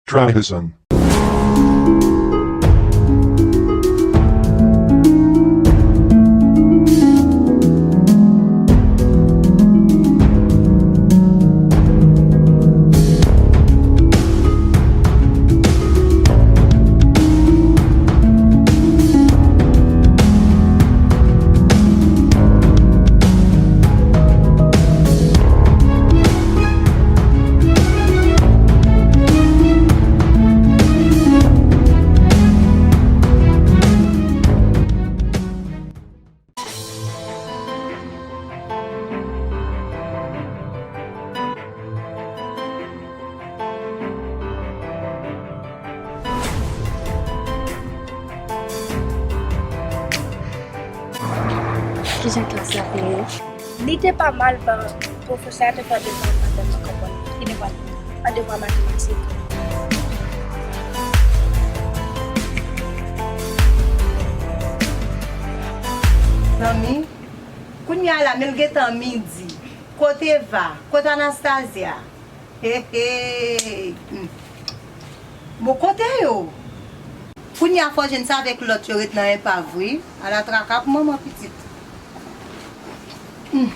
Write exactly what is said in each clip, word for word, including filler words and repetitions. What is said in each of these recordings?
Trahison. Kijan klas la te ye? Li te pa mal, men pwofesè a te fè devwa nou pa tèlman konprann. Ki devwa l te fè? An devwa matematik. Zanmi, kounye a la, men l gentan midi. Kote Eva? Kote Anastasia? Hey, hey. Hmm. Bon, kote yo? Kounye a fò Jenn sa avèk lòt yo ret nan enpav, wi. Ala traka pou manman pitit. Hmm.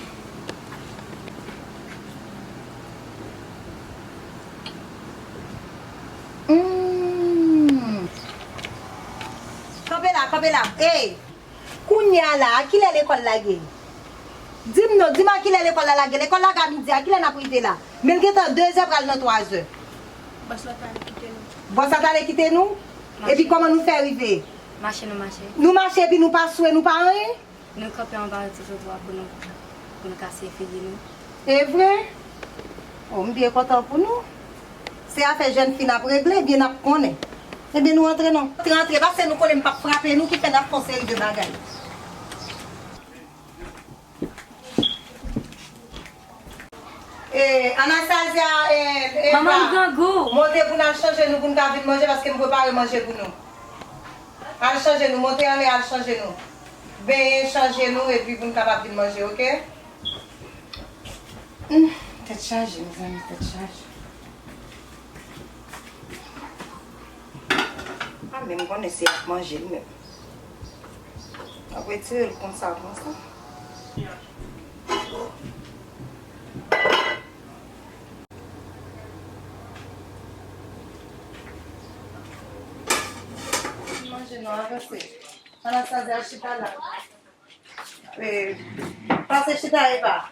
Hmm. Kanpe la, kanpe la. Hey! Kounye a la, a kilè lekòl lage? Di m non, di m a kilè lekòl la lage. Lekòl lage a midi, a kilè n ap rive la? Men l gentan de zè pral nan twa zè. Bòs la t ale kite nou. Bòs la t ale kite nou? Mache. Epi kòman nou fè rive? Mache nou mache. Nou mache epi nou pa swe, nou pa anyen? Nou kanpe anba ti twotwa pou nou, pou nou kase figi nou. E vre? O, m byen kontan pou nou. Se afè jèn fi n ap regle, ebyen n ap konnen. Ebyen nou antre non. Antre, antre, paske nou konnen m p ap frape nou, ki fè n ap fè yon seri de bagay. E, Anastasia, e, e, Eva, manman m grangou. Monte pou n al chanje nou pou n ka vin manje, paske m prepare manje pou nou. Al chanje nou, monte anlè, al chanje nou. Benyen, chanje nou, epi pou n kapab vin manje, oke? Hmm, tèt chaje, mezanmi, tèt chaje. A, men m konnen se ap manje l menm. Ap retire l konsa, konsa. Manje non, avanse. Anastasia, chita la. E, pase chita, Eva.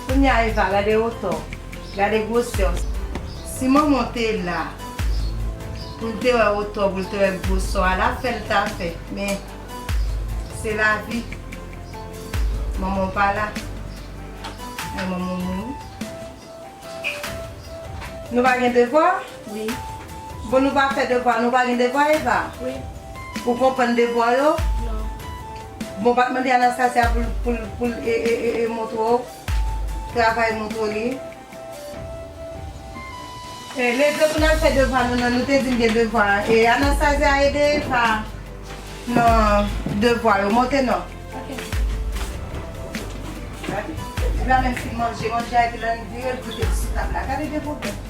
Kounye a, Eva, gade wotè w. Gade gwosè w. Si manman w te la, pou l te wè wotè w, pou l te wè gwosè w, ala fè l ta fè. Men, se lavi. Manman w pa la. Men manman w mouri. Nou pa gen devwa? Wi. Bon, nou pa fè devwa, nou pa gen devwa, Eva? Wi. Ou konprann devwa yo? Non. Bon, pa t mande Anastasia pou l, pou l, pou l, e, e, e, e, montre w travay, montre w li? E, leve pou n al fè devwa nou, non, nou te di n gen devwa. E, Anastasia ede Eva nan devwa yo. Monte non. Ok. Gade. Epi la menm fin manje, manje a epi l vire l pote l sou tab la. Gade de pwoblèm.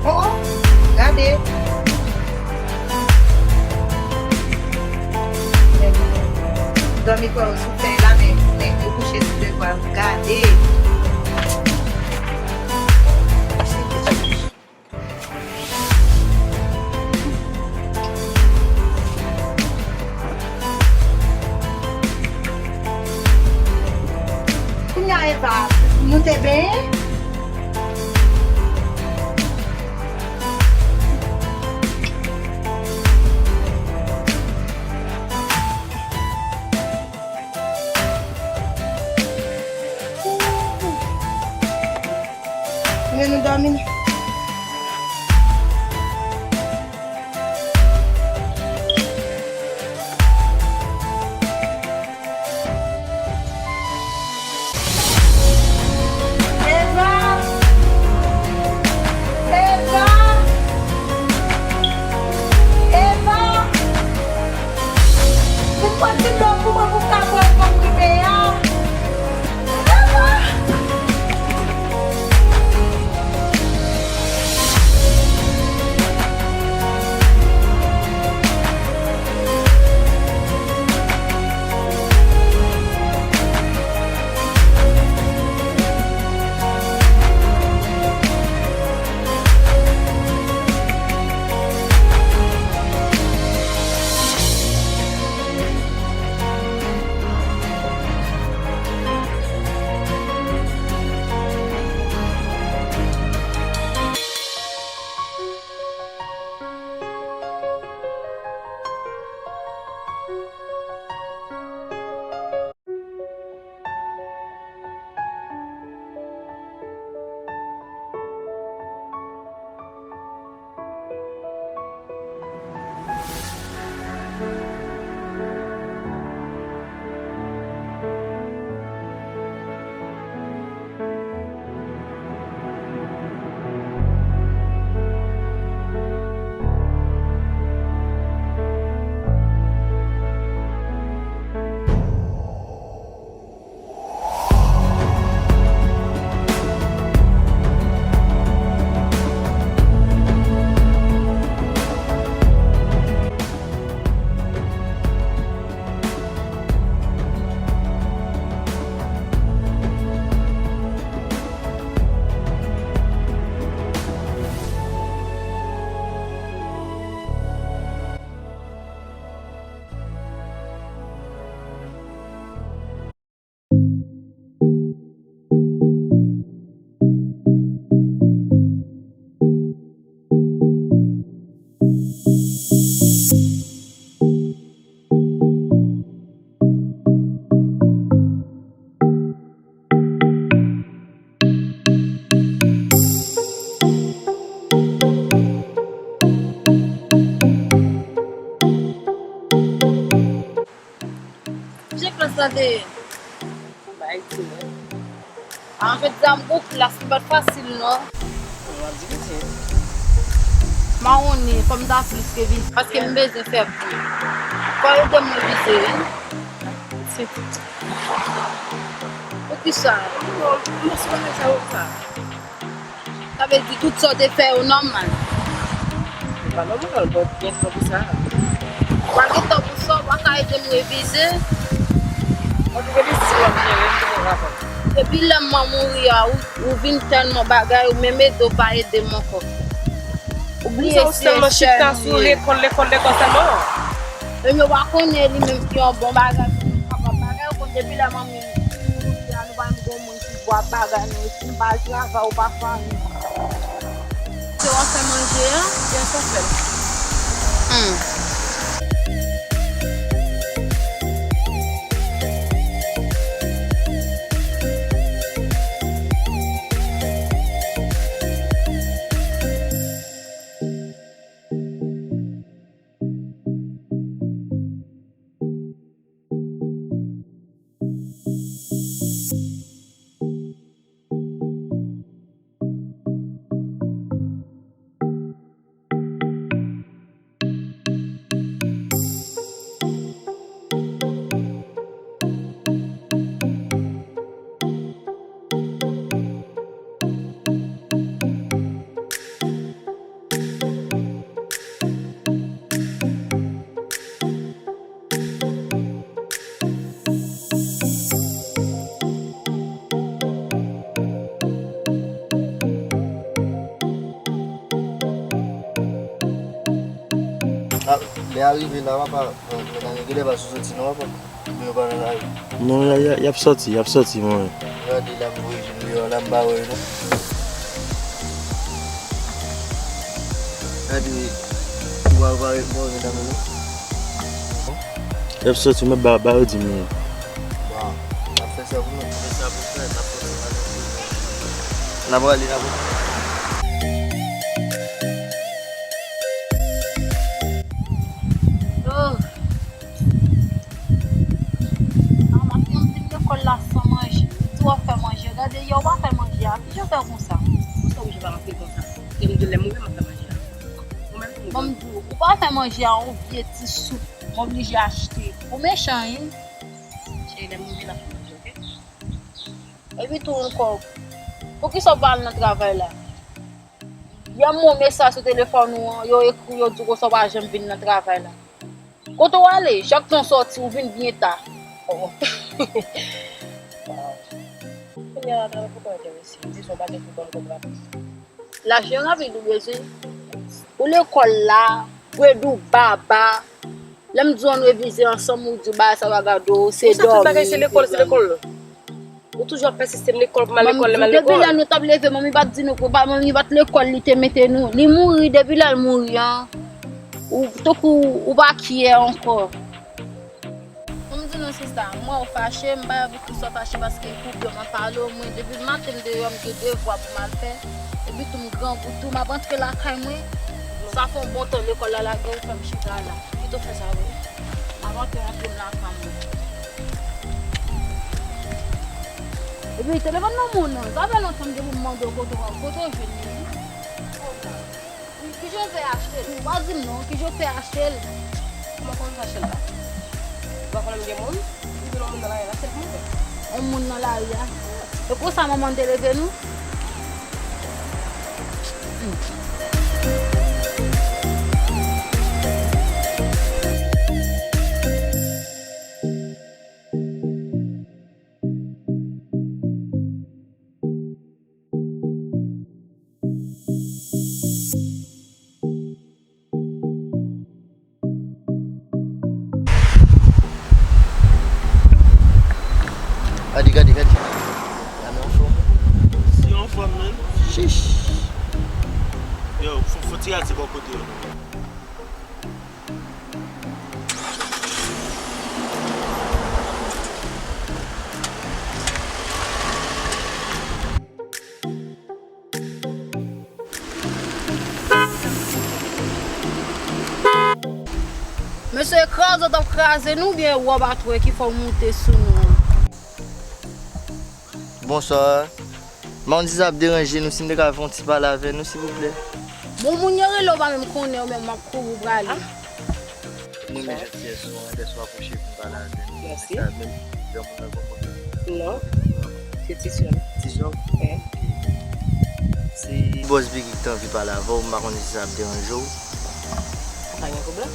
Oh, oh, gade. Dòmi kwè yo sou fèy la, men nèg yo kouche sou devwa, gade. Kounye a, Eva, nou te benyen? Vin nou dòmi non. Eva! Eva! Eva! Vin pran ti dlo pou mwen pou m ka bwè, pou m rive a. Eva! Jan klas la te ye? Bay di mwen. An jodi a m gon klas, li pa t fasil non. Mwen ap di piti. Mawonnen, fò m ta plis ke vizye, paske m bezwen fè bri. Fò ede m revize, wi. Se tout. Poukisa? Bon, mwen sou bagay sa yo sa. Sa vle di tout sa w te fè yo nòmal? Se pa nòmal, mwen gen tan pou sa. Ou pa gen tan pou sa, ou pa ka ede m revize? Mwen te gen de si w ap jere, m te gen rapò. Depi lè manman w mouri a, ou, ou vin tèlman bagay, ou menm ede w pa ede m ankò. Ou bliye si e sèl nou ye. Lekòl, lekòl, lekòl sèlman. Menm yo pa konnen li menm ki yon bon bagay pou nou kapab bagay, ou konn depi lè manmi mouri a, nou pa menm gon moun ki bò ap bagay nou, si m pa al travay, ou pa fè anyen. Se w ap fè manje a, oubyen se w fè l? Hmm. Ah, lè a rive la, papa, mwen, mwen, mwen genlè pa sou soti non, papa. Yo pa nan lari. Non, y a, y a, y ap sòti, y ap sòti, mwen. Gade la, m voye vin deyò la, m pa wè yo non. Gade, ou pa, ou pa reponn medam yo non. Y ap sòti, mwen ba, ba yo di m non. Bon, n ap fè sa pou nou. Fè sa pou fè, n ap sòti, n ap prale, n ap. Fè w konsa. Konsa oblije pa manje konsa. Ke m di lè m rive, m ap fè manje a. Ou menm tou, bon, m di w, ou pa fè manje a, yon vye ti soup. M oblije achte. Ou mechan, wi. Cheri, lè m rive, m ap fè manje, oke? Epi tou ankò, poukisa w pa al nan travay la? Yè m voye mesaj sou telefòn ou an, yo ekri w, yo di w konsa w pa janm vin nan travay la. Kote w ale? Chak tan w sòti, ou vin byen ta. Oh. Kounye a la, travay poko enterese m, se yon bagay pou ban m konprann. Lajan rapid ou bezwen? Ou lekòl la, bredou baba. Lè m di w ann revize ansanm, ou di bagay sa yo a gade w, se dòmi. Ou sa tout bagay se lekòl, se lekòl. Ou toujou ap pèsiste m lekòl, pou m al lekòl, m al lekòl. Depi lè nou t ap leve, manmi pa t di nou pou pa, manmi pa t lekòl, li te mete nou. Li mouri, depi lè l mouri an, ou, tankou ou pa kyè ankò. Pou m di nou sista, m wè w fache, m pa wè poukisa w fache paske koup yo m ap pale w, mwen depi maten m deyò, m gen devwa pou m al fè, epi tou m grangou tou, m ap rantre lakay mwen, sa fè yon bon tan lekòl la lage w fè m chita la. Kite w fè sa vre. Avan ke rantre m lakay mwen. Epi telefòn nan moun nan, sa fè lontan m gen pou m mande w kote w, kote w jwenn li. Kijan w fè achte l? Ou pa di m non, kijan w fè achte l? Kòman, kòman m fè achte l la? Ou pa konnen m gen moun? M gen yon moun nan lari la, se pou mwen. Yon moun nan lari a? E konsa manman te leve nou? Gade, gade, gade. Lame anfòm. Si anfòm, menn. Chiche. Yo, fò, fò ti rate bò kote yo. Mesye, kraze w t ap kraze nou, oubyen wòb atwè ki fè w moute sou nou an? Bonswa. M pa konn si sa ap deranje nou, si m te ka fè yon ti pale avè nou, silvouplè. Bon, moun yo rele w pa menm konnen, ou menm w ap kouri w prale. Mwen menm jantiyès ou an, lè sa w apwoche pou m pale avè nou. Mèsi. Sa menm granmoun nan konprann. Non. Se ti sè m. Ti sè w? Wi. Se bòs Biggy ki te anvi pale avè w, m pa konnen si sa ap deranje w. Pa gen pwoblèm.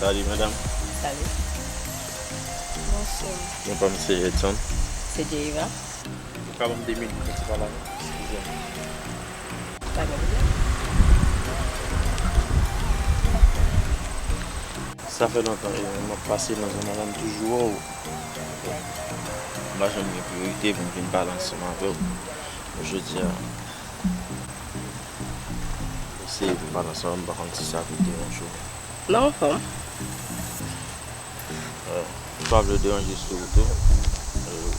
Salut, madame. Salut. Bonsoir. Non pa m se Edson. Se Jeiva. Ou ka ban m de minit, mwen ti pale avè w? Eskize m. Pa gen pwoblèm. Sa fè lontan, e, m ap pase nan zòn nan la, m toujou wè w. M pa janm gen priyorite pou m vin pale ansanm avè w. Jodi a, eseye pou n pale ansanm, m pa konn si sa ap deranje w. Non, anfòm. Euh, m pa vle w deranje sou wout ou. Euh,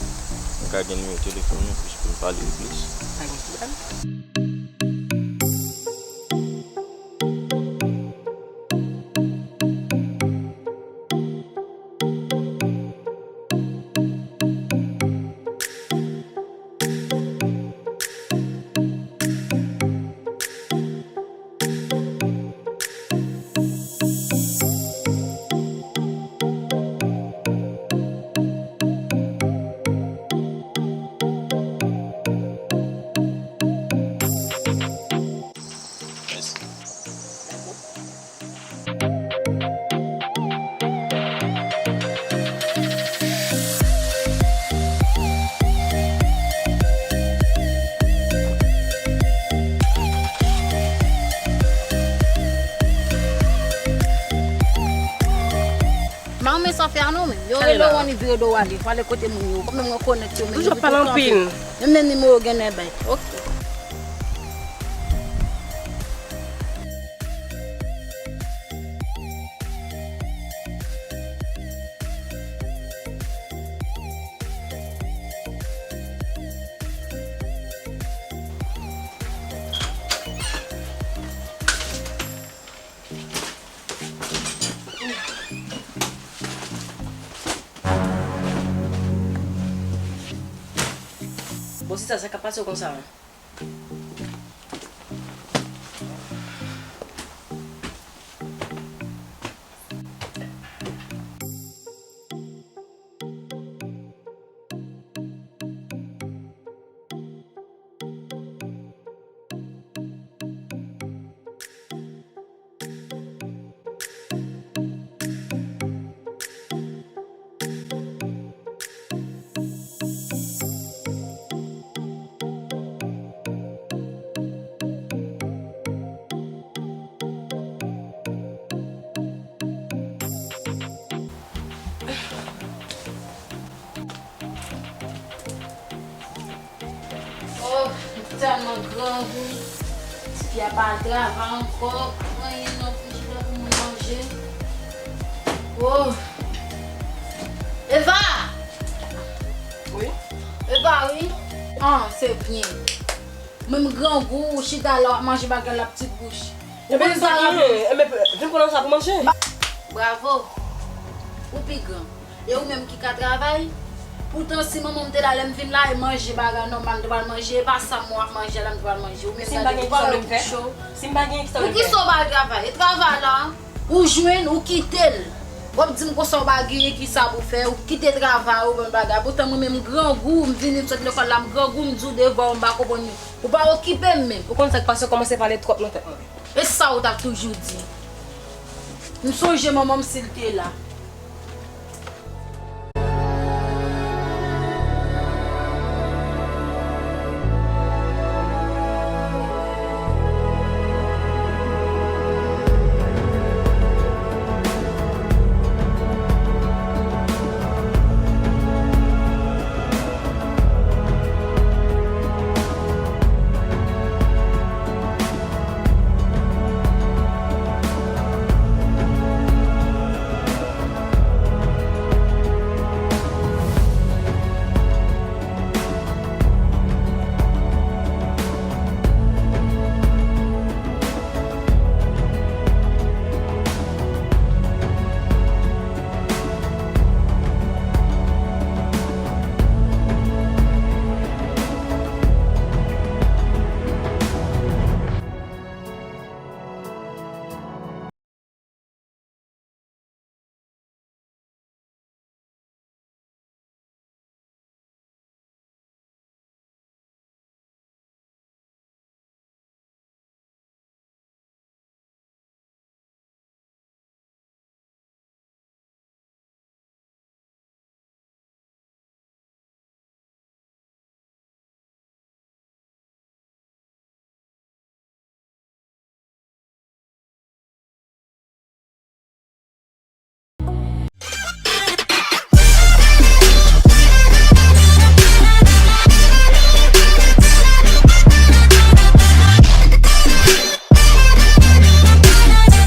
m ka gen nimewo telefòn ou plis pou n pale plis? Pa gen pwoblèm. M pa renmen sa w fè a non, men. Yo rele w, w annik vire do w ale. W ale kote moun yo. Kòm mwen konèt yo, men yo pito kanpe. Menm, menm nimewo yo gen lè bay. Oke. Bon, sista, sa k ap pase w konsa a? Oh, m tèlman grangou. Tifi a pa al travay ankò. Anyen nan frijidè pou mwen manje. Oh. Eva! Wi? Eva, wi. Ah, se byen. Mwen m grangou, ou chita la w ap manje bagay la ap ti bouch. Ou konn sa raple? Enben, vin pran sa pou manje. Bravo. Ou pi gran. E ou menm ki ka travay? Poutan si manman m te la lè m vin la, e manje bagay nòmal m te pral manje, e pa sa m wè w ap manje la m te pral manje. Ou menm gade ou pa wè ou cho. Si m pa gen ki sa w vle m fè? Poukisa w pa al travay? E travay la, ou jwenn, ou kite l. W ap di m konsa w pa genyen kisa pou fè, ou kite travay ou, bon bagay. Poutan mwen menm m grangou, m vini m sot lekòl la, m grangou, m di w devwa w, m pa konprann yo. Ou pa okipe m menm. Ou konn sa k pase, w kòmanse pale twòp nan tèt mwen. E sa ou t ap toujou di. M sonje manman m si l te la.